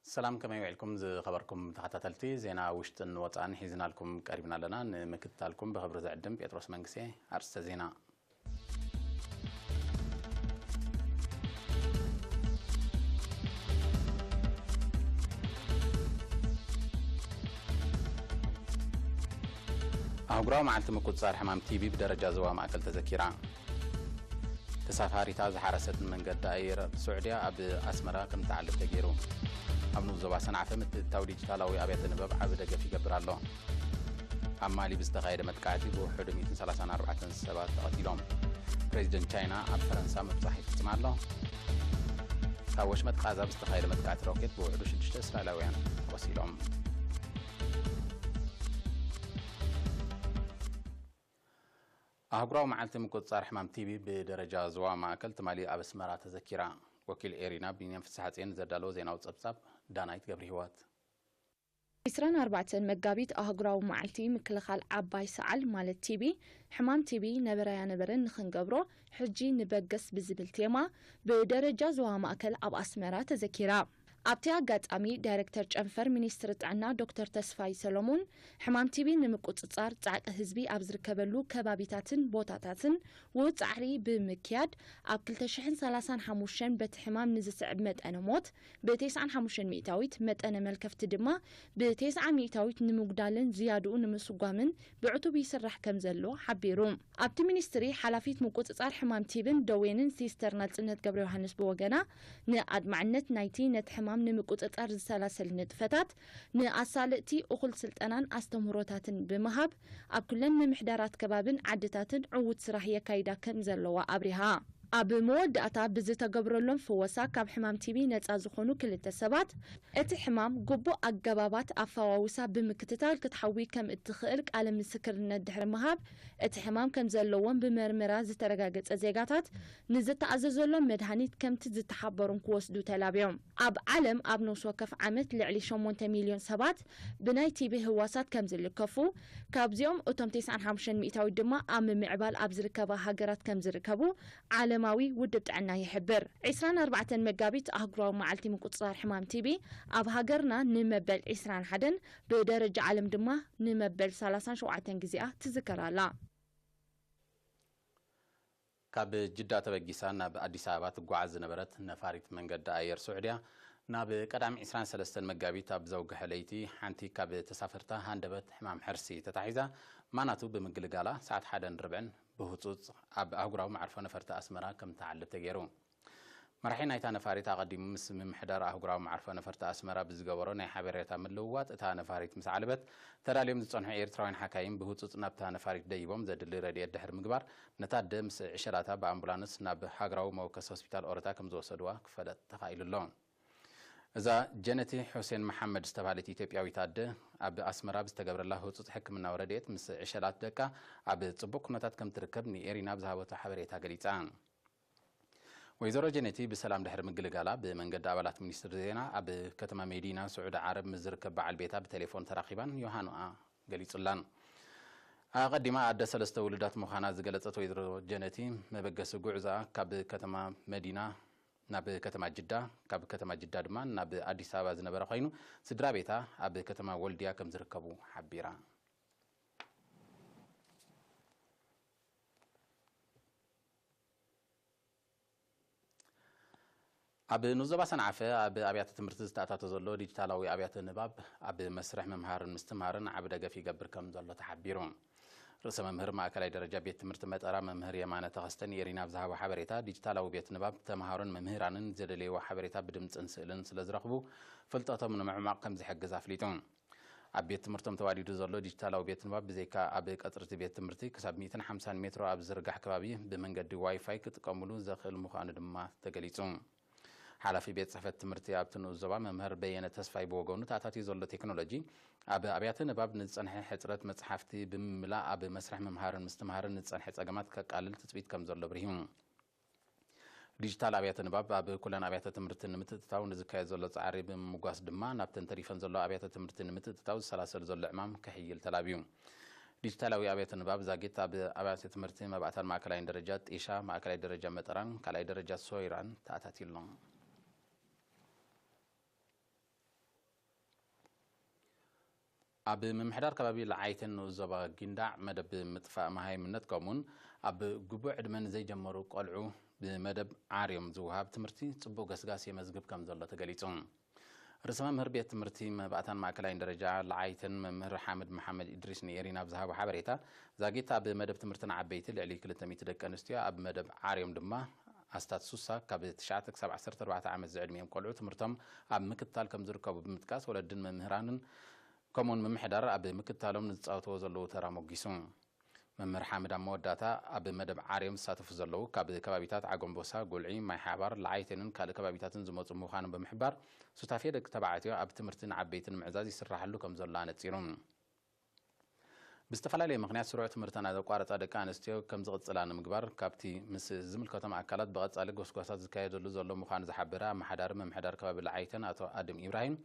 ሰላም፣ ከመይ ውዒልኩም ዝኸበርኩም ተኸታተልቲ? ዜና ውሽጥን ወጻእን ሒዝናልኩም ቀሪብና ኣለና። ንምክትታልኩም ብኽብሪ ዝዕድም ጴጥሮስ መንግስቴ። ኣርእስተ ዜና። ኣህጉራዊ መዓልቲ ምቁጽጻር ሕማም ቲቢ ብደረጃ ዞባ ማእከል ተዘኪራ። ተሳፋሪታ ዝሓረሰት መንገዲ ኣየር ስዑድያ ኣብ ኣስመራ ከም ትዓልብ ተገይሩ። ኣብ ንኡስ ዞባ ሰንዓፈ ምትእትታው ዲጂታላዊ ኣብያተ ንባብ ዓቢ ደገፍ ይገብር ኣሎ። ኣብ ማሊ ብዝተኻየደ መጥቃዕቲ ብውሕዱ ሚእትን ሰላሳን ኣርባዕተን ሰባት ተቐቲሎም። ፕሬዚደንት ቻይና ኣብ ፈረንሳ ምብጻሕ ይፍጽም ኣሎ። ካብ ወሽመጥ ቃዛ ብዝተኻየደ መጥቃዕቲ ሮኬት ብውሕዱ ሽዱሽተ እስራኤላውያን ቆሲሎም። ኣህጉራዊ መዓልቲ ምቁጽጻር ሕማም ቲቢ ብደረጃ ዞባ ማእከል ትማሊ ኣብ ኣስመራ ተዘኪራ። ወኪል ኤሪና ቢንያም ፍስሓጽዮን ዘዳለዎ ዜናዊ ጸብጻብ ዳናይት ገብረ ህይወት። ዕስራን ኣርባዕተን መጋቢት ኣህጉራዊ መዓልቲ ምክልኻል ዓባይ ሰዓል ማለት ቲቢ፣ ሕማም ቲቢ ነበረ ያነበረን ንኽንገብሮ ሕጂ ንበገስ ብዝብል ቴማ ብደረጃ ዞባ ማእከል ኣብ ኣስመራ ተዘኪራ። ኣብቲ ኣጋጣሚ ዳይሬክተር ጨንፈር ሚኒስትሪ ጥዕና ዶክተር ተስፋይ ሰሎሞን፣ ሕማም ቲቢ ንምቁጽጻር ጻዕቂ ህዝቢ ኣብ ዝርከበሉ ከባቢታትን ቦታታትን ውሁድ ጻዕሪ ብምክያድ፣ ኣብ ክልተ ሽሕን ሰላሳን ሓሙሽተን በቲ ሕማም ንዝስዕብ መጠነ ሞት ብተስዓን ሓሙሽተን ሚእታዊት፣ መጠነ መልከፍቲ ድማ ብተስዓ ሚእታዊት ንምጉዳልን ዝያድኡ ንምስጓምን ብዕቱብ ይስራሕ ከም ዘሎ ሓቢሩ። ኣብቲ ሚኒስትሪ ሓላፊት ምቁጽጻር ሕማም ቲብን ደዌንን ሲስተር ናጽነት ገብረ ዮሃንስ ብወገና፣ ንኣድማዕነት ናይቲ ነቲ ሕማም ንምቁጽጻር ዝሰላሰል ንጥፈታት፣ ንኣሳለጥቲ እኹል ስልጠናን ኣስተምህሮታትን ብምሃብ፣ ኣብ ኩለን ምምሕዳራት ከባብን ዓድታትን ዕዉት ስራሕ የካይዳ ከም ዘለዋ ኣብሪሃ። ኣብ መወዳእታ ብዝተገብረሎም ፍወሳ ካብ ሕማም ቲቢ ነጻ ዝኾኑ ክልተ ሰባት፣ እቲ ሕማም ግቡእ ኣገባባት ኣፈዋውሳ ብምክትታል ክትሓዊ ከም እትኽእል ቃለ ምስክርነት ድሕሪ ምሃብ፣ እቲ ሕማም ከም ዘለዎም ብመርመራ ዝተረጋገጸ ዜጋታት ንዝተኣዘዘሎም መድሃኒት ከምቲ ዝተሓበሮም ክወስዱ ተላብዮም። ኣብ ዓለም ኣብ ነፍሲ ወከፍ ዓመት ልዕሊ ሸሞንተ ሚልዮን ሰባት ብናይ ቲቢ ህዋሳት ከም ዝልከፉ፣ ካብዚኦም እቶም ተስዓን ሓሙሽተን ሚእታዊት ድማ ኣብ ምምዕባል ኣብ ዝርከባ ሃገራት ከም ዝርከቡ ዓለማዊ ውድብ ጥዕና ይሕብር። ዕስራን ኣርባዕተን መጋቢት ኣህጉራዊ መዓልቲ ምቁጽጻር ሕማም ቲቢ ኣብ ሃገርና ንመበል ዕስራን ሓደን፣ ብደረጃ ዓለም ድማ ንመበል ሰላሳን ሸውዓተን ግዜኣ ትዝከር ኣላ። ካብ ጅዳ ተበጊሳ ናብ ኣዲስ ኣበባ ትጓዓዝ ዝነበረት ነፋሪት መንገዲ ኣየር ስዑድያ፣ ናብ ቀዳሚ ዕስራን ሰለስተን መጋቢት ኣብ ዘውግሐ ለይቲ፣ ሓንቲ ካብ ተሳፈርታ ሃንደበት ሕማም ሕርሲ ተታሒዛ፣ ማናቱ ብምግልጋላ፣ ሰዓት ሓደን ርብዕን ብህጹጽ ኣብ ኣህጉራዊ መዓርፎ ነፈርቲ ኣስመራ ከም ትዓልብ ተገይሩ። መራሒ ናይታ ነፋሪት ኣቐዲሙ ምስ ምምሕዳር ኣህጉራዊ መዓርፎ ነፈርቲ ኣስመራ ብዝገበሮ ናይ ሓበሬታ ምልውዋጥ፣ እታ ነፋሪት ምስ ዓለበት፣ ተዳልዮም ዝጸንሑ ኤርትራውያን ሓካይም ብህጹጽ ናብታ ነፋሪት ደይቦም ዘድሊ ረድኤት ድሕሪ ምግባር፣ ነታ ኣደ ምስ ዕሸላታ ብኣምቡላንስ ናብ ሃገራዊ መወከሲ ሆስፒታል ኦረታ ከም ዝወሰድዋ ክፈለጥ ተኻኢሉ ኣሎ። እዛ ጀነቲ ሑሴን መሓመድ ዝተባህለት ኢትዮጵያዊት ኣደ፣ ኣብ ኣስመራ ብዝተገብረላ ህጹጽ ሕክምናዊ ረድኤት ምስ ዕሸላት ደቃ ኣብ ጽቡቕ ኩነታት ከም ትርከብ ንኤሪና ብዝሃበቶ ሓበሬታ ገሊጻ። ወይዘሮ ጀነቲ ብሰላም ድሕሪ ምግልጋላ ብመንገዲ ኣባላት ሚኒስትሪ ዜና ኣብ ከተማ ሜዲና ስዑዲ ዓረብ ምስ ዝርከብ በዓል ቤታ ብቴሌፎን ተራኺባን ዮሃንኣ ገሊጹላን። ኣቐዲማ ኣደ ሰለስተ ውሉዳት ምዃና ዝገለጸት ወይዘሮ ጀነቲ፣ መበገሲ ጉዕዞኣ ካብ ከተማ መዲና ናብ ከተማ ጅዳ፣ ካብ ከተማ ጅዳ ድማ ናብ ኣዲስ ኣበባ ዝነበረ ኮይኑ፣ ስድራ ቤታ ኣብ ከተማ ወልድያ ከም ዝርከቡ ሓቢራ። ኣብ ንኡስ ዞባ ሰንዓፈ ኣብ ኣብያተ ትምህርቲ ዝተኣታቶ ዘሎ ዲጂታላዊ ኣብያተ ንባብ ኣብ መስርሕ ምምሃርን ምስትምሃርን ዓቢ ደገፍ ይገብር ከም ዘሎ ተሓቢሩ። ርእሰ መምህር ማእከላይ ደረጃ ቤት ትምህርቲ መጠራ መምህር የማነ ተኸስተ ንኤሪና ብዝሃቦ ሓበሬታ፣ ዲጂታላዊ ቤት ንባብ ተምሃሮን መምህራንን ዘደለይዎ ሓበሬታ ብድምጽን ስእልን ስለ ዝረኽቡ፣ ፍልጠቶም ንምዕማቕ ከም ዝሕግዝ ኣፍሊጡ። ኣብ ቤት ትምህርቶም ተዋዲዱ ዘሎ ዲጂታላዊ ቤት ንባብ ብዘይካ ኣብ ቀጽሪ እቲ ቤት ትምህርቲ ክሳብ ሚእትን ሓምሳን ሜትሮ ኣብ ዝዝርጋሕ ከባቢ ብመንገዲ ዋይፋይ ክጥቀሙሉ ዘኽእል ምዃኑ ድማ ተገሊጹ። ሓላፊ ቤት ጽሕፈት ትምህርቲ ኣብቲ ንኡስ ዞባ መምህር በየነ ተስፋይ ብወገኑ ተኣታትዩ ዘሎ ቴክኖሎጂ ኣብ ኣብያተ ንባብ ንዝጸንሐ ሕጽረት መጽሓፍቲ ብምምላእ ኣብ መስርሕ ምምሃርን ምስትምሃርን ንዝጸንሐ ጸገማት ከቃልል ትጽቢት ከም ዘሎ ኣብሪሁ። ዲጂታል ኣብያተ ንባብ ኣብ ኩለን ኣብያተ ትምህርቲ ንምትእትታው ንዝካየድ ዘሎ ጻዕሪ ብምምጓስ ድማ፣ ናብተን ተሪፈን ዘሎ ኣብያተ ትምህርቲ ንምትእትታው ዝሰላሰል ዘሎ ዕማም ከሕይል ተላብዩ። ዲጂታላዊ ኣብያተ ንባብ ዛጊት ኣብ ኣብያተ ትምህርቲ መባእታን ማእከላይን ደረጃ ጢሻ፣ ማእከላይ ደረጃ መጠራን ካልኣይ ደረጃ ሶይራን ተኣታትዩ ኣሎ። ኣብ ምምሕዳር ከባቢ ለዓይተን ንኡስ ዞባ ጊንዳዕ መደብ ምጥፋእ መሃይምነት፣ ከምኡውን ኣብ ግቡእ ዕድመ ንዘይጀመሩ ቆልዑ ብመደብ ዓርዮም ዝወሃብ ትምህርቲ ጽቡቕ ገስጋስ የመዝግብ ከም ዘሎ ተገሊጹ። ርእሰ መምህር ቤት ትምህርቲ መባእታን ማእከላይን ደረጃ ለዓይተን መምህር ሓምድ መሓመድ ኢድሪስ ንኤሪና ብዝሃቦ ሓበሬታ፣ ዛጊት ኣብ መደብ ትምህርቲ ንዓበይቲ ልዕሊ ክልተ ሚእቲ ደቂ ኣንስትዮ፣ ኣብ መደብ ዓርዮም ድማ ኣስታት ሱሳ ካብ ትሽዓተ ክሳብ ዓሰርተ ኣርባዕተ ዓመት ዝዕድሚኦም ቆልዑ ትምህርቶም ኣብ ምክትታል ከም ዝርከቡ ብምጥቃስ፣ ወለድን መምህራንን ከምኡውን ምምሕዳር ኣብ ምክትታሎም ንዝጻወትዎ ዘለዉ ተራ ሞጊሱ። መምህር ሓምድ ኣብ መወዳእታ፣ ኣብ መደብ ዓርዮም ዝሳተፉ ዘለዉ ካብ ከባቢታት ዓጎምቦሳ፣ ጉልዒ፣ ማይ ሓባር፣ ለዓይቴንን ካልእ ከባቢታትን ዝመጹ ምዃኖም ብምሕባር፣ ሱታፌ ደቂ ተባዕትዮ ኣብ ትምህርቲ ንዓበይቲ ንምዕዛዝ ይስራሓሉ ከም ዘሎ ኣነጺሩ። ብዝተፈላለየ ምኽንያት ስሩዕ ትምህርተን ዘቋረጻ ደቂ ኣንስትዮ ከም ዝቕጽላ ንምግባር፣ ካብቲ ምስ ዝምልከቶም ኣካላት ብቐጻሊ ጎስጓሳት ዝካየደሉ ዘሎ ምዃኑ ዝሓበረ ኣመሓዳሪ ምምሕዳር ከባቢ ለዓይተን ኣቶ ኣድም ኢብራሂም፣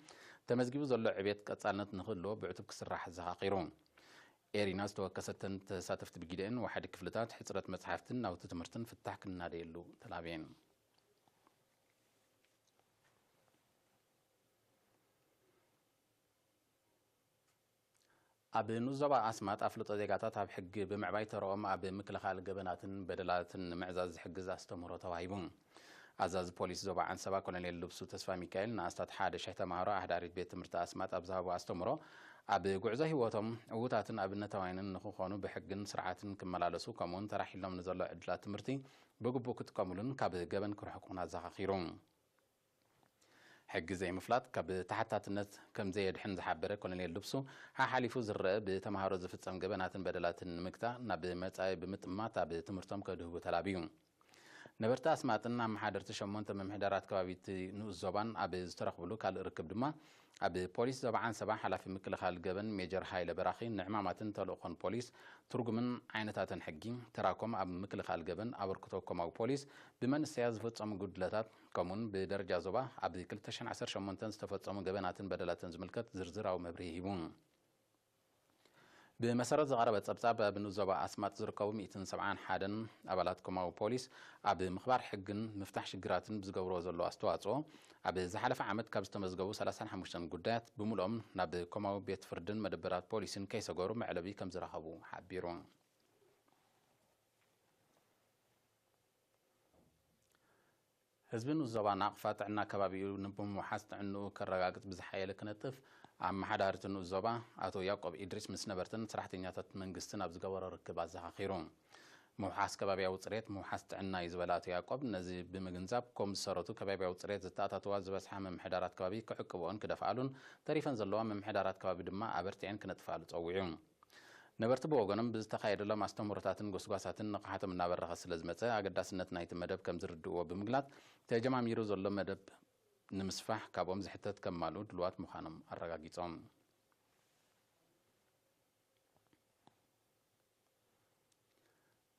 ተመዝጊቡ ዘሎ ዕቤት ቀጻልነት ንክህልዎ ብዕቱብ ክስራሕ ኣዘኻኺሩ። ኤሪና ዝተወከሰተን ተሳተፍቲ ብጊደኤን ዋሕዲ ክፍልታት ሕጽረት መጽሓፍትን ናውቲ ትምህርትን ፍታሕ ክናደየሉ ተላብየን። ኣብ ንኡስ ዞባ ኣስማጥ ኣፍልጦ ዜጋታት ኣብ ሕጊ ብምዕባይ ተረኦም ኣብ ምክልኻል ገበናትን በደላትን ንምዕዛዝ ዝሕግዝ ኣስተምህሮ ተዋሂቡ። ኣዛዚ ፖሊስ ዞባ ዓንሰባ ኮሎኔል ልብሱ ተስፋ ሚካኤል ንኣስታት ሓደ ሽሕ ተማሃሮ ኣሕዳሪት ቤት ትምህርቲ ኣስማጥ ኣብ ዝሃቦ ኣስተምህሮ፣ ኣብ ጉዕዞ ህይወቶም ዕዉታትን ኣብነታውያንን ንክኾኑ ብሕግን ስርዓትን ክመላለሱ፣ ከምኡውን ተራሒሎም ንዘሎ ዕድላት ትምህርቲ ብግቡእ ክጥቀሙሉን ካብ ገበን ክርሕቁን ኣዘኻኺሩ። ሕጊ ዘይምፍላጥ ካብ ተሓታትነት ከም ዘየድሕን ዝሓበረ ኮሎኔል ልብሱ፣ ሓሓሊፉ ዝረአ ብተምሃሮ ዝፍጸም ገበናትን በደላትን ንምግታእ፣ ናብ መጻኢ ብምጥማት ኣብ ትምህርቶም ከድህቡ ተላብዩ። ነበርቲ ኣስማጥን ኣመሓደርቲ ሸሞንተ ምምሕዳራት ከባቢ እቲ ንኡስ ዞባን ኣብ ዝተረኽብሉ ካልእ ርክብ ድማ፣ ኣብ ፖሊስ ዞባ ዓንሰባ ሓላፊ ምክልኻል ገበን ሜጀር ሃይለ በራኺ ንዕማማትን ተልእኾን ፖሊስ፣ ትርጉምን ዓይነታትን ሕጊ፣ ተራኮም ኣብ ምክልኻል ገበን፣ ኣበርክቶ ኮማዊ ፖሊስ፣ ብመንሰያ ዝፈጸሙ ጉድለታት፣ ከምኡን ብደረጃ ዞባ ኣብ ክልተ ሽሕን ዓሰርተ ሸሞንተን ዝተፈጸሙ ገበናትን በደላትን ዝምልከት ዝርዝራዊ መብርሂ ሂቡ። ብመሰረት ዝቐረበ ጸብጻብ፣ ኣብ ንኡስ ዞባ ኣስማጥ ዝርከቡ ሚእትን ሰብዓን ሓደን ኣባላት ኮማዊ ፖሊስ ኣብ ምኽባር ሕግን ምፍታሕ ሽግራትን ብዝገብርዎ ዘሎ ኣስተዋጽኦ፣ ኣብ ዝሓለፈ ዓመት ካብ ዝተመዝገቡ ሰላሳን ሓሙሽተን ጉዳያት፣ ብምልኦም ናብ ኮማዊ ቤት ፍርድን መደበራት ፖሊስን ከይሰገሩ መዕለቢ ከም ዝረኸቡ ሓቢሩ። ህዝቢ ንኡስ ዞባ ናቕፋ ጥዕና ከባቢኡ ንምውሓስ ጥዕንኡ ከረጋግጽ ብዝሓየለ ክነጥፍ፣ ኣመሓዳሪ እቲ ንኡስ ዞባ ኣቶ ያዕቆብ ኢድሪስ ምስ ነበርትን ሰራሕተኛታት መንግስትን ኣብ ዝገበሮ ርክብ ኣዘኻኺሩ። ምውሓስ ከባቢያዊ ጽሬት ምውሓስ ጥዕና እዩ ዝበለ ኣቶ ያዕቆብ፣ ነዚ ብምግንዛብ፣ ኮም ዝሰረቱ ከባቢያዊ ጽሬት ዝተኣታተዋ ዝበዝሓ ምምሕዳራት ከባቢ ክዕቅብኦን ክደፍኣሉን፣ ተሪፈን ዘለዋ ምምሕዳራት ከባቢ ድማ ኣበርቲዐን ክነጥፍኣሉ ጸዊዑ። ነበርቲ ብወገኖም ብዝተኻየደሎም ኣስተምህሮታትን ጎስጓሳትን ንቕሓቶም እናበረኸ ስለ ዝመጸ፣ ኣገዳስነት ናይቲ መደብ ከም ዝርድእዎ ብምግላጽ፣ ተጀማሚሩ ዘሎ መደብ ንምስፋሕ ካብኦም ዝሕተት ከማልኡ ድሉዋት ምዃኖም ኣረጋጊጾም።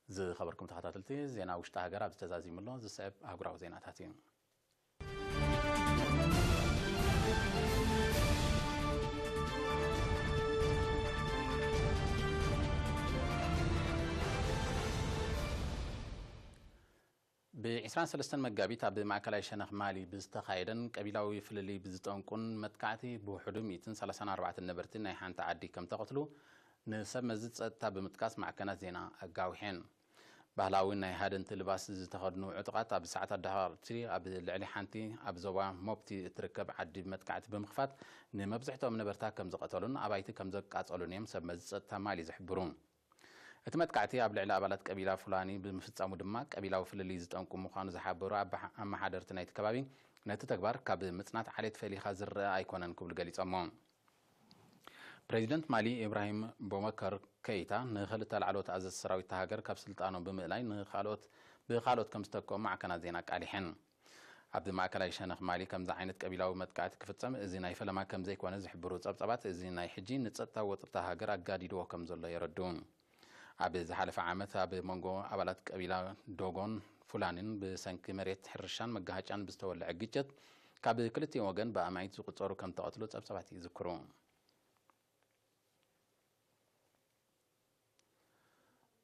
ዝኸበርኩም ተኸታተልቲ፣ ዜና ውሽጢ ሃገር ኣብዚ ተዛዚሙ ኣሎ። ዝስዕብ ኣህጉራዊ ዜናታት እዩ። ብ ዕስራን ሰለስተን መጋቢት ኣብ ማእከላይ ሸነኽ ማሊ ብዝተኻየደን ቀቢላዊ ፍልልይ ብዝጠንቁን መጥቃዕቲ ብውሕዱ ሚእትን ሰላሳን ኣርባዕተን ነበርቲ ናይ ሓንቲ ዓዲ ከም ተቐትሉ ንሰብ መዚ ጸጥታ ብምጥቃስ ማዕከናት ዜና ኣጋዊሐን። ባህላዊ ናይ ሃደንቲ ልባስ ዝተኸድኑ ዕጡቓት ኣብ ሰዓታት ድሕርቲ ኣብ ልዕሊ ሓንቲ ኣብ ዞባ ሞፕቲ እትርከብ ዓዲ መጥቃዕቲ ብምኽፋት ንመብዝሕትኦም ነበርታ ከም ዝቐተሉን ኣባይቲ ከም ዘቃጸሉን እዮም ሰብ መዚ ጸጥታ ማሊ ዝሕብሩ። እቲ መጥቃዕቲ ኣብ ልዕሊ ኣባላት ቀቢላ ፉላኒ ብምፍጻሙ ድማ ቀቢላዊ ፍልልይ ዝጠንቁ ምዃኑ ዝሓበሩ ኣባ-፣ ኣመሓደርቲ ናይቲ ከባቢ፣ ነቲ ተግባር ካብ ምጽናት ዓሌት ፈሊኻ ዝረኣ ኣይኮነን ክብሉ ገሊጾሞ። ፕሬዚደንት ማሊ ኢብራሂም ቦመከር ከይታ ንኽልተ ላዕለዎት ኣዘዝቲ ሰራዊት እታ ሃገር ካብ ስልጣኖም ብምእላይ ንኻልኦት፣ ብኻልኦት ከም ዝተክኦም ማዕከናት ዜና ኣቃሊሐን። ኣብ ማእከላይ ሸነኽ ማሊ ከምዚ ዓይነት ቀቢላዊ መጥቃዕቲ ክፍጸም እዚ ናይ ፈለማ ከም ዘይኮነ ዝሕብሩ ጸብጻባት፣ እዚ ናይ ሕጂ ንጸጥታ ወጥሪ እታ ሃገር ኣጋዲድዎ ከም ዘሎ የረድኡ። ኣብ ዝሓለፈ ዓመት ኣብ መንጎ ኣባላት ቀቢላ ዶጎን ፉላኒን ብሰንኪ መሬት ሕርሻን መጋሃጫን ብዝተወልዐ ግጭት ካብ ክልቲኡ ወገን ብኣማኢት ዝቑጸሩ ከም ተቐትሉ ጸብጻባት ይዝክሩ።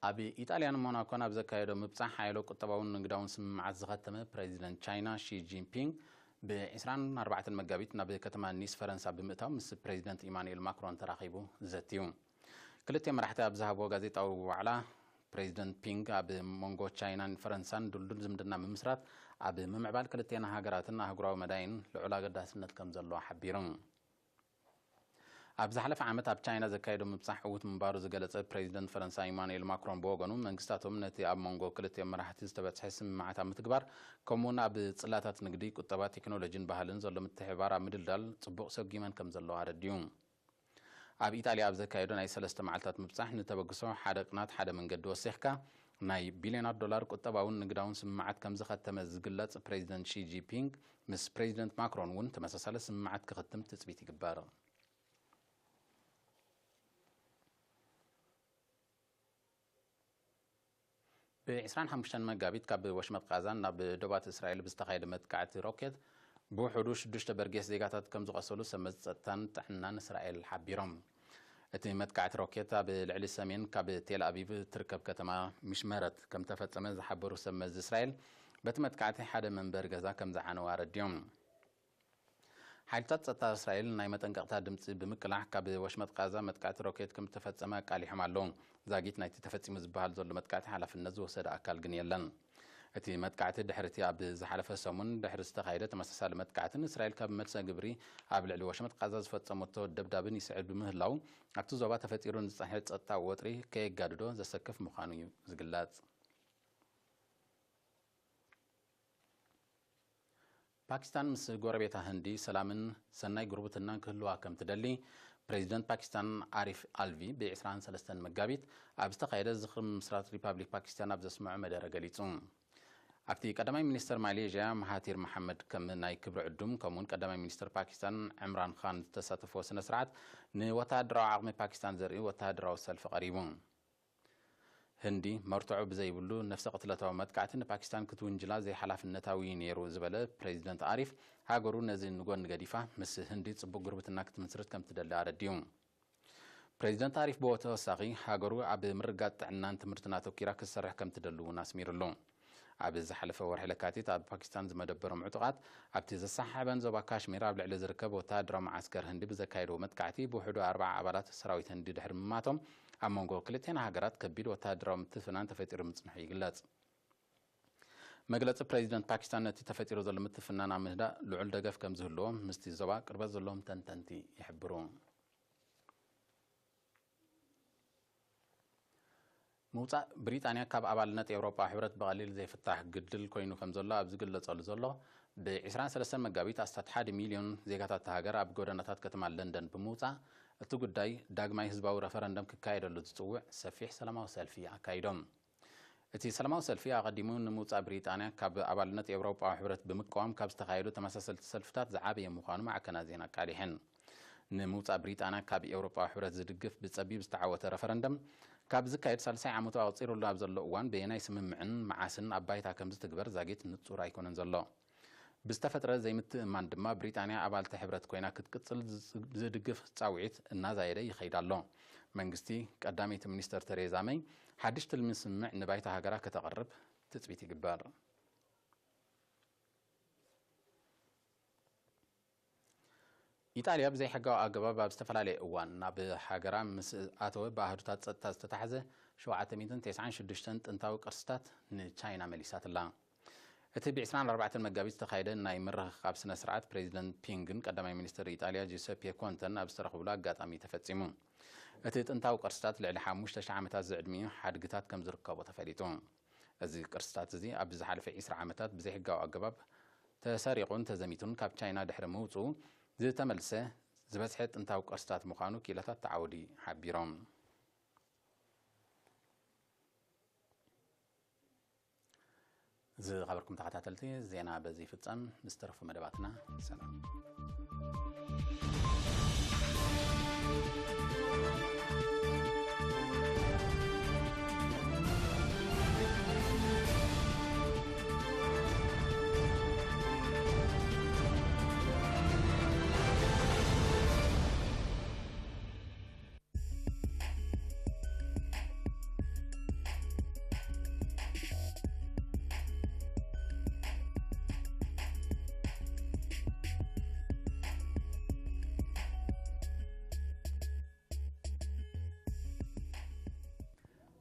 ኣብ ኢጣልያን ሞናኮን ኣብ ዘካየዶ ምብጻሕ ሓያሎ ቁጠባውን ንግዳውን ስምምዓት ዝኸተመ ፕሬዚደንት ቻይና ሺ ጂንፒንግ፣ ብ24 መጋቢት ናብ ከተማ ኒስ ፈረንሳ ብምእታው ምስ ፕሬዚደንት ኢማኑኤል ማክሮን ተራኺቡ ዘትዩ። ክልቲኦም መራሕቲ ኣብ ዝሃብዎ ጋዜጣዊ ዋዕላ፣ ፕሬዚደንት ፒንግ ኣብ መንጎ ቻይናን ፈረንሳን ድልዱል ዝምድና ምምስራት ኣብ ምምዕባል ክልቲአን ሃገራትን ኣህጉራዊ መዳይን ልዑል ኣገዳስነት ከም ዘለዎ ሓቢሩ። ኣብ ዝሓለፈ ዓመት ኣብ ቻይና ዘካየዶ ምብጻሕ ዕዉት ምንባሩ ዝገለጸ ፕሬዚደንት ፈረንሳ ኢማኑኤል ማክሮን ብወገኑ፣ መንግስታቶም ነቲ ኣብ መንጎ ክልቲኦም መራሕቲ ዝተበጽሐ ስምምዓት ኣብ ምትግባር፣ ከምኡውን ኣብ ጽላታት ንግዲ፣ ቁጠባ፣ ቴክኖሎጂን ባህልን ዘሎ ምትሕብባር ኣብ ምድልዳል ጽቡቕ ሰጒመን ከም ዘለዋ ኣረዲኡ። ኣብ ኢጣልያ ኣብ ዘካየዶ ናይ ሰለስተ መዓልታት ምብጻሕ፣ ንተበግሶ ሓደ ቅናት ሓደ መንገዲ ወሲኽካ፣ ናይ ቢልዮናት ዶላር ቁጠባውን ንግዳውን ስምምዓት ከም ዝኸተመ ዝግለጽ ፕሬዚደንት ሺ ጂንፒንግ፣ ምስ ፕሬዚደንት ማክሮን እውን ተመሳሳሊ ስምምዓት ክኽትም ትጽቢት ይግበር። ብ25 መጋቢት ካብ ወሽመጥ ቃዛ ናብ ዶባት እስራኤል ብዝተኻየደ መጥቃዕቲ ሮኬት ብውሕዱ ሽዱሽተ በርጌስ ዜጋታት ከም ዝቐሰሉ ሰመዚ ጸጥታን ጥዕናን እስራኤል ሓቢሮም። እቲ መጥቃዕቲ ሮኬት ኣብ ልዕሊ ሰሜን ካብ ቴል ኣቪቭ ትርከብ ከተማ ሚሽመረት ከም ተፈጸመ ዝሓበሩ ሰመዚ እስራኤል፣ በቲ መጥቃዕቲ ሓደ መንበሪ ገዛ ከም ዝዓነወ ኣረዲዮም። ሓይልታት ጸጥታ እስራኤል ናይ መጠንቀቕታ ድምጺ ብምቅላዕ፣ ካብ ወሽመጥ ቃዛ መጥቃዕቲ ሮኬት ከም ዝተፈጸመ ኣቃሊሖም ኣለዉ። ዛጊት ናይቲ ተፈጺሙ ዝበሃል ዘሎ መጥቃዕቲ ሓላፍነት ዝወሰደ ኣካል ግን የለን። እቲ መጥቃዕቲ ድሕሪ እቲ ኣብ ዝሓለፈ ሰሙን ድሕሪ ዝተኻየደ ተመሳሳሊ መጥቃዕትን፣ እስራኤል ካብ መልሰ ግብሪ ኣብ ልዕሊ ወሽመጥ ቃዛ ዝፈጸመቶ ደብዳብን ይስዕብ ብምህላው፣ ኣብቲ ዞባ ተፈጢሩ ንዝጸንሐ ጸጥታዊ ወጥሪ ከየጋድዶ ዘሰክፍ ምዃኑ እዩ ዝግለጽ። ፓኪስታን ምስ ጎረቤታ ህንዲ ሰላምን ሰናይ ጉርብትናን ክህልዋ ከም ትደሊ ፕሬዚደንት ፓኪስታን ኣሪፍ ኣልቪ ብ23 መጋቢት ኣብ ዝተኻየደ ዝኽሪ ምስራት ሪፓብሊክ ፓኪስታን ኣብ ዘስምዖ መደረ ገሊጹ። ኣብቲ ቀዳማይ ሚኒስተር ማሌዥያ መሃቲር መሓመድ ከም ናይ ክብሪ ዕዱም፣ ከምኡውን ቀዳማይ ሚኒስተር ፓኪስታን ዕምራን ኻን ዝተሳተፍዎ ስነ ስርዓት፣ ንወተሃደራዊ ዓቕሚ ፓኪስታን ዘርኢ ወተሃደራዊ ሰልፊ ቀሪቡ። ህንዲ መርትዖ ብዘይብሉ ነፍሰ ቅትለታዊ መጥቃዕቲ ንፓኪስታን ክትውንጅላ ዘይሓላፍነታዊ እዩ ነይሩ ዝበለ ፕሬዚደንት ኣሪፍ፣ ሃገሩ ነዚ ንጎኒ ገዲፋ ምስ ህንዲ ጽቡቕ ጉርብትና ክትምስርት ከም ትደሊ ኣረዲዩ። ፕሬዚደንት ኣሪፍ ብተወሳኺ፣ ሃገሩ ኣብ ምርግጋጽ ጥዕናን ትምህርትን ኣተኲራ ክትሰርሕ ከም ትደሊ እውን ኣስሚሩሉ። ኣብ ዝሓለፈ ወርሒ ለካቲት ኣብ ፓኪስታን ዝመደበሮም ዕጡቓት፣ ኣብቲ ዘሰሓሕበን ዞባ ካሽሚር ኣብ ልዕሊ ዝርከብ ወተሃደራዊ መዓስከር ህንዲ ብዘካየድዎ መጥቃዕቲ ብውሕዱ ኣርባዓ ኣባላት ሰራዊት ህንዲ ድሕሪ ምማቶም፣ ኣብ መንጎ ክልቲኣን ሃገራት ከቢድ ወተሃደራዊ ምትፍናን ተፈጢሩ ምጽንሑ ይግለጽ። መግለጺ ፕሬዚደንት ፓኪስታን ነቲ ተፈጢሩ ዘሎ ምትፍናን ኣብ ምህዳእ ልዑል ደገፍ ከም ዝህልዎ ምስቲ ዞባ ቅርበት ዘለዎም ተንተንቲ ይሕብሩ። ምውጻእ ብሪጣንያ ካብ ኣባልነት ኤውሮጳ ሕብረት ብቐሊል ዘይፍታሕ ግድል ኮይኑ ከም ዘሎ ኣብ ዝግለጸሉ ዘሎ፣ ብ23 መጋቢት ኣስታት ሓደ ሚልዮን ዜጋታት እታ ሃገር ኣብ ጎደናታት ከተማ ለንደን ብምውጻእ፣ እቲ ጉዳይ ዳግማይ ህዝባዊ ረፈረንደም ክካየደሉ ዝጽውዕ ሰፊሕ ሰላማዊ ሰልፊ ኣካይዶም። እቲ ሰላማዊ ሰልፊ ኣቐዲሙ ንምውጻእ ብሪጣንያ ካብ ኣባልነት ኤውሮጳዊ ሕብረት ብምቅዋም ካብ ዝተኻየዱ ተመሳሰልቲ ሰልፍታት ዝዓበየ ምዃኑ ማዕከናት ዜና ኣቃሊሐን። ንምውጻእ ብሪጣንያ ካብ ኤውሮጳዊ ሕብረት ዝድግፍ ብጸቢብ ዝተዓወተ ረፈረንደም ካብ ዝካየድ ሳልሳይ ዓመቱ ኣቑጺሩሉ ኣብ ዘሎ እዋን፣ በየናይ ስምምዕን መዓስን ኣብ ባይታ ከም ዝትግበር ዛጊት ንጹር ኣይኮነን ዘሎ። ብዝተፈጥረ ዘይምትእምማን ድማ፣ ብሪጣንያ ኣባልቲ ሕብረት ኮይና ክትቅጽል ዝድግፍ ጻውዒት እናዛየደ ይኸይድ ኣሎ። መንግስቲ ቀዳመይቲ ሚኒስተር ተሬዛ መይ ሓድሽ ትልሚ ስምምዕ ንባይታ ሃገራ ከተቕርብ ትጽቢት ይግበር። ኢጣልያ ብዘይሕጋዊ ኣገባብ ኣብ ዝተፈላለየ እዋን ናብ ሃገራ ምስ ኣተወ ብኣህዱታት ጸጥታ ዝተታሕዘ ሸውዓተ ሚእትን ተስዓን ሽዱሽተን ጥንታዊ ቅርስታት ንቻይና መሊሳትላ። እቲ ብ24 መጋቢት ዝተኻየደ ናይ ምርኽኻብ ስነ ስርዓት፣ ፕሬዚደንት ፒንግን ቀዳማይ ሚኒስትር ኢጣልያ ጁሰፔ ኮንተን ኣብ ዝተረኽብሉ ኣጋጣሚ ተፈጺሙ። እቲ ጥንታዊ ቅርስታት ልዕሊ ሓሙሽተ ሽሕ ዓመታት ዝዕድሚኡ ሓድግታት ከም ዝርከቦ ተፈሊጡ። እዚ ቅርስታት እዚ ኣብ ዝሓለፈ ዒስራ ዓመታት ብዘይሕጋዊ ኣገባብ ተሰሪቑን ተዘሚቱን ካብ ቻይና ድሕሪ ምውጽኡ ዝተመልሰ ዝበዝሐ ጥንታዊ ቅርስታት ምዃኑ ክኢላታት ዓውዲ ሓቢሮም። ዝኸበርኩም ተኸታተልቲ፣ ዜና በዚ ይፍጸም። ምስ ተረፉ መደባትና ሰላም።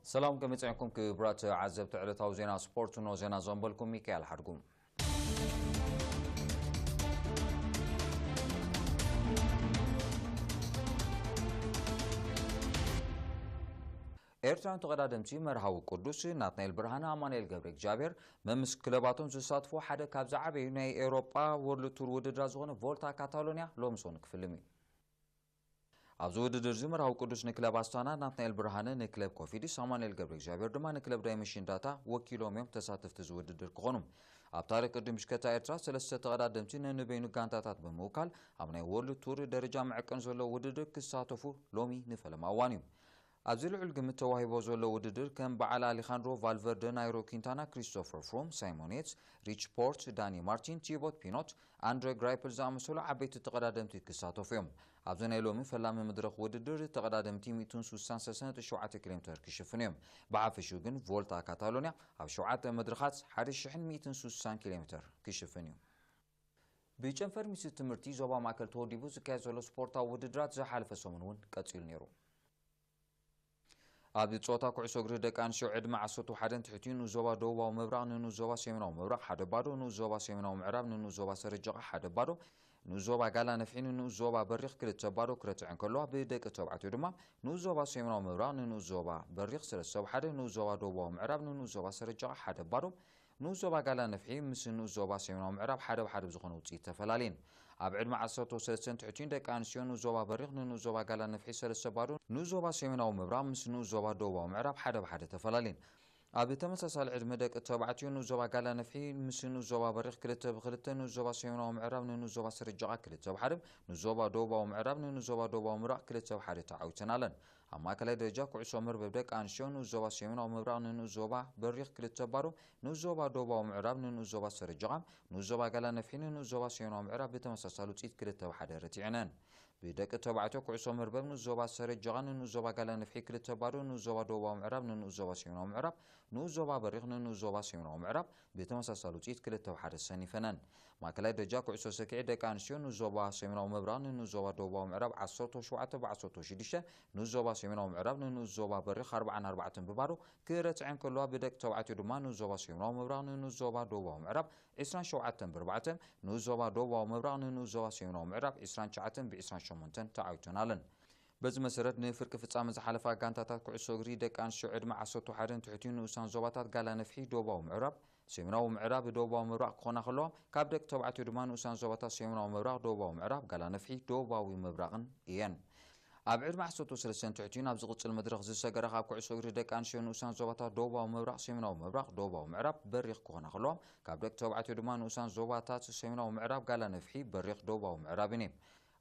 ሰላም ከመይ ጸኒሕኩም ክቡራት ተዓዘብቲ ዕለታዊ ዜና ስፖርት፣ ኖ ዜና ዘንበልኩም ሚካኤል ሓድጉ። ኤርትራውያን ተቐዳደምቲ መርሃዊ ቅዱስ ናትናኤል ብርሃነ፣ ኣማኑኤል ገብረ እግዚኣብሔር መምስ ክለባቶም ዝሳትፎ ሓደ ካብ ዝዓበዩ ናይ ኤውሮጳ ወርልድ ቱር ውድድራት ዝኾነ ቮልታ ካታሎኒያ ሎምሶን ክፍልም እዩ። ኣብዚ ውድድር እዚ መርሃዊ ቅዱስ ንክለብ ኣስታና ናትናኤል ብርሃነ፣ ንክለብ ኮፊዲስ ኣማኑኤል ገብረ እግዚኣብሔር ድማ ንክለብ ዳይመንሽን ዳታ ወኪሎም እዮም ተሳተፍቲ እዚ ውድድር ክኾኑ። ኣብ ታሪክ ቅድም ሽከታ ኤርትራ ሰለስተ ተቐዳደምቲ ነንበይኑ ጋንታታት ብምውካል ኣብ ናይ ወርልድ ቱር ደረጃ መዐቀን ዘለዎ ውድድር ክሳተፉ ሎሚ ንፈለማ እዋን እዩ። ኣብዚ ልዑል ግምት ተዋሂቦ ዘሎ ውድድር ከም በዓል ኣሌኻንድሮ ቫልቨርደ፣ ናይሮ ኪንታና፣ ክሪስቶፈር ፍሩም፣ ሳይሞን ዬትስ፣ ሪች ፖርት፣ ዳኒ ማርቲን፣ ቲቦት ፒኖት፣ ኣንድረ ግራይፕል ዝኣመሰሉ ዓበይቲ ተቐዳደምቲ ክሳተፉ እዮም። ኣብዚ ናይ ሎሚ ፈላሚ መድረኽ ውድድር ተቐዳደምቲ ሚእትን ሱሳን ሰለስተ ነጥቢ ሸውዓተ ኪሎ ሜትር ክሽፍኑ እዮም። ብሓፈሽኡ ግን ቮልታ ካታሎኒያ ኣብ ሸውዓተ መድረኻት ሓደ ሽሕን ሚእትን ሱሳን ኪሎ ሜትር ክሽፍን እዩ። ብጨንፈር ሚኒስትሪ ትምህርቲ ዞባ ማእከል ተወዲቡ ዝካየድ ዘሎ ስፖርታዊ ውድድራት ዝሓለፈ ሰሙን እውን ቀጺሉ ነይሩ። ኣብ ጾታ ኩዕሶ እግሪ ደቂ ኣንስትዮ ዕድመ ዓሰርተ ሓደ ንትሕቲ ንኡስ ዞባ ደቡባዊ ምብራቕ ንንኡስ ዞባ ሰሜናዊ ምብራቕ ሓደ ባዶ፣ ንኡስ ዞባ ሰሜናዊ ምዕራብ ንንኡስ ዞባ ሰረጀቓ ሓደ ባዶ፣ ንኡስ ዞባ ጋላ ነፍሒ ንንኡስ ዞባ በሪኽ ክልተ ባዶ ክረትዕ እንከሎ፣ ብደቂ ተባዕትዮ ድማ ንኡስ ዞባ ሰሜናዊ ምብራቕ ንንኡስ ዞባ በሪኽ ሰለስተ ብ ሓደ፣ ንኡስ ዞባ ደቡባዊ ምዕራብ ንንኡስ ዞባ ሰረጀቓ ሓደ ባዶ፣ ንኡስ ዞባ ጋላ ነፍሒ ምስ ንኡስ ዞባ ሰሜናዊ ምዕራብ ሓደ ብ ሓደ ብዝኾነ ውጽኢት ተፈላልየን። ኣብ ዕድመ ዓሰርተ ሰለስተ ንትሕቲን ደቂ ኣንስትዮ ንኡስ ዞባ በሪኽ ንንኡስ ዞባ ጋላ ነፍሒ ሰለስተ ባዶ፣ ንኡስ ዞባ ሰሜናዊ ምብራቕ ምስ ንኡስ ዞባ ደቡባዊ ምዕራብ ሓደ ብ ሓደ ተፈላልየን። ኣብ ተመሳሳሊ ዕድመ ደቂ ተባዕትዮ ንኡስ ዞባ ጋላ ነፍሒ ምስ ንኡስ ዞባ በሪኽ ክልተ ብ ክልተ፣ ንኡስ ዞባ ሰሜናዊ ምዕራብ ንንኡስ ዞባ ሰረጀቓ ክልተ ብ ሓደ፣ ንኡስ ዞባ ደቡባዊ ምዕራብ ንንኡስ ዞባ ደቡባዊ ምብራቕ ክልተ ብ ሓደ ተዓዊተን ኣለን። ኣብ ማእከላይ ደረጃ ኩዕሶ መርበብ ደቂ ኣንስትዮ ንኡስ ዞባ ሰሜናዊ ምብራቕ ንንኡስ ዞባ በሪኽ ክልተ ባዶ፣ ንኡስ ዞባ ደቡባዊ ምዕራብ ንንኡስ ዞባ ሰረጀቓ፣ ንኡስ ዞባ ጋላ ነፍሒ ንንኡስ ዞባ ሰሜናዊ ምዕራብ ብተመሳሳሊ ውጽኢት ክልተ ብ ሓደ ረቲዐነን። ብደቂ ተባዕትዮ ኩዕሶ መርበብ ንኡስ ዞባ ሰረጀቓ ንንኡስ ዞባ ጋላ ነፍሒ ክልተ ባዶ፣ ንኡስ ዞባ ደቡባዊ ምዕራብ ንንኡስ ዞባ ሰሜናዊ ምዕራብ፣ ንኡስ ዞባ በሪኽ ንንኡስ ዞባ ሰሜናዊ ምዕራብ ብተመሳሳሊ ውጽኢት ክልተ ብ ሓደ ሰኒፈነን። ማእከላይ ደረጃ ኩዕሶ ሰኪዔት ደቂ ኣንስትዮ ንኡስ ዞባ ሰሜናዊ ምብራቕ ንንኡስ ዞባ ደቡባዊ ምዕራብ ዓሰርተ ሸውዓተ ብ ዓሰርተ ሽዱሽተ፣ ንኡስ ዞባ ሰሜናዊ ምዕራብ ንንኡስ ዞባ በሪኽ ኣርብዓን ኣርባዕተን ብባዶ ክረትዐን ከለዋ፣ ብደቂ ተባዕትዮ ድማ ንኡስ ዞባ ሰሜናዊ ምብራቕ ንንኡስ ዞባ ደቡባዊ ምዕራብ ዒስራን ሸውዓተን ብ ኣርባዕተ፣ ንኡስ ዞባ ደቡባዊ ምብራቕ ንንኡስ ዞባ ሰሜናዊ ምዕራብ ዒስራን ትሽዓተን ብ ዒስራን ሸሞንተን ተዓዊተን ኣለን። በዚ መሰረት ንፍርቂ ፍጻመ ዝሓለፋ ጋንታታት ኩዕሶ እግሪ ደቂ ኣንስትዮ ዕድመ ዓሰርተ ሓደ ንትሕቲ ንኡሳን ዞባታት ጋላ ነፍሒ ደቡባዊ ምዕራብ፣ ሰሜናዊ ምዕራብ ደቡባዊ ምብራቕ ክኾና ከለዋ፣ ካብ ደቂ ተባዕትዮ ድማ ንኡሳን ዞባታት ሰሜናዊ ምብራቕ ደቡባዊ ምዕራብ፣ ጋላ ነፍሒ ደቡባዊ ምብራቕን እየን። ኣብ ዕድመ ዓሰርተ ሰለስተ ንትሕቲ ናብ ዝቕጽል መድረኽ ዝሰገረ ካብ ኩዕሶ እግሪ ደቂ ኣንስትዮ ንኡሳን ዞባታት ደቡባዊ ምብራቕ፣ ሰሜናዊ ምብራቕ ደቡባዊ ምዕራብ በሪኽ ክኾና ከለዋ፣ ካብ ደቂ ተባዕትዮ ድማ ንኡሳን ዞባታት ሰሜናዊ ምዕራብ፣ ጋላ ነፍሒ በሪኽ ደቡባዊ ምዕራብን እየን።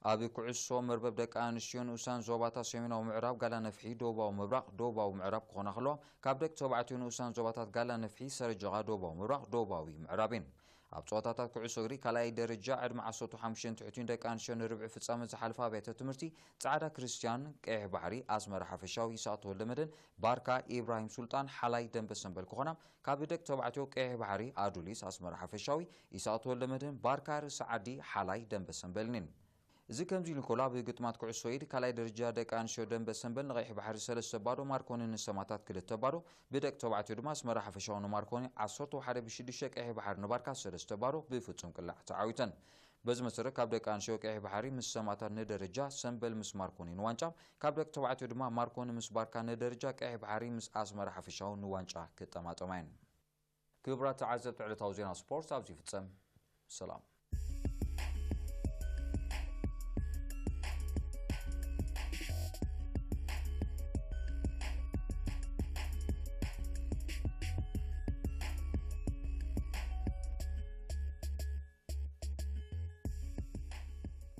ኣብ ኩዕሶ መርበብ ደቂ ኣንስትዮ ንኡሳን ዞባታት ሰሜናዊ ምዕራብ ጋላ ነፍሒ ደቡባዊ ምብራቕ ደቡባዊ ምዕራብ ክኾና ከለዋ፣ ካብ ደቂ ተባዕትዮ ንኡሳን ዞባታት ጋላ ነፍሒ ሰረጀቓ ደቡባዊ ምብራቕ ደቡባዊ ምዕራብን። ኣብ ጸወታታት ኩዕሶ እግሪ ካልኣይ ደረጃ ዕድመ ዓሰርተ ሓሙሽተ ንትሕቲን ደቂ ኣንስትዮ ንርብዒ ፍጻመ ዝሓለፋ ኣብያተ ትምህርቲ ጻዕዳ ክርስቲያን፣ ቀይሕ ባሕሪ ኣስመራ ሓፈሻዊ፣ ይስኣት ተወልደመድህን ባርካ ኢብራሂም ሱልጣን ሓላይ ደንበ ሰንበል ክኾና፣ ካብ ደቂ ተባዕትዮ ቀይሕ ባሕሪ ኣዱሊስ ኣስመራ ሓፈሻዊ፣ ይስኣት ተወልደመድህን ባርካ ርእሲ ዓዲ ሓላይ ደንበ ሰንበልን እየን። እዚ ከምዚ ኢሉ እንከሎ፣ ኣብ ግጥማት ኩዕሶ ኢድ ካልኣይ ደረጃ ደቂ ኣንስትዮ ደንበ ሰንበል ንቐይሕ ባሕሪ ሰለስተ ባዶ፣ ማርኮኒ ንሰማታት ክልተ ባዶ፣ ብደቂ ተባዕትዮ ድማ ኣስመራ ሓፈሻዊ ንማርኮኒ ዓሰርተ ሓደ ብ ሽዱሽተ፣ ቀይሕ ባሕሪ ንባርካ ሰለስተ ባዶ ብፍጹም ቅላዕ ተዓዊተን። በዚ መሰረት ካብ ደቂ ኣንስትዮ ቀይሕ ባሕሪ ምስ ሰማታት ንደረጃ፣ ሰንበል ምስ ማርኮኒ ንዋንጫ፣ ካብ ደቂ ተባዕትዮ ድማ ማርኮኒ ምስ ባርካ ንደረጃ፣ ቀይሕ ባሕሪ ምስ ኣስመራ ሓፈሻዊ ንዋንጫ ክጠማጠማ እየን። ክቡራት ተዓዘብቲ ዕለታዊ ዜና ስፖርት ኣብዚ ይፍጸም። ሰላም።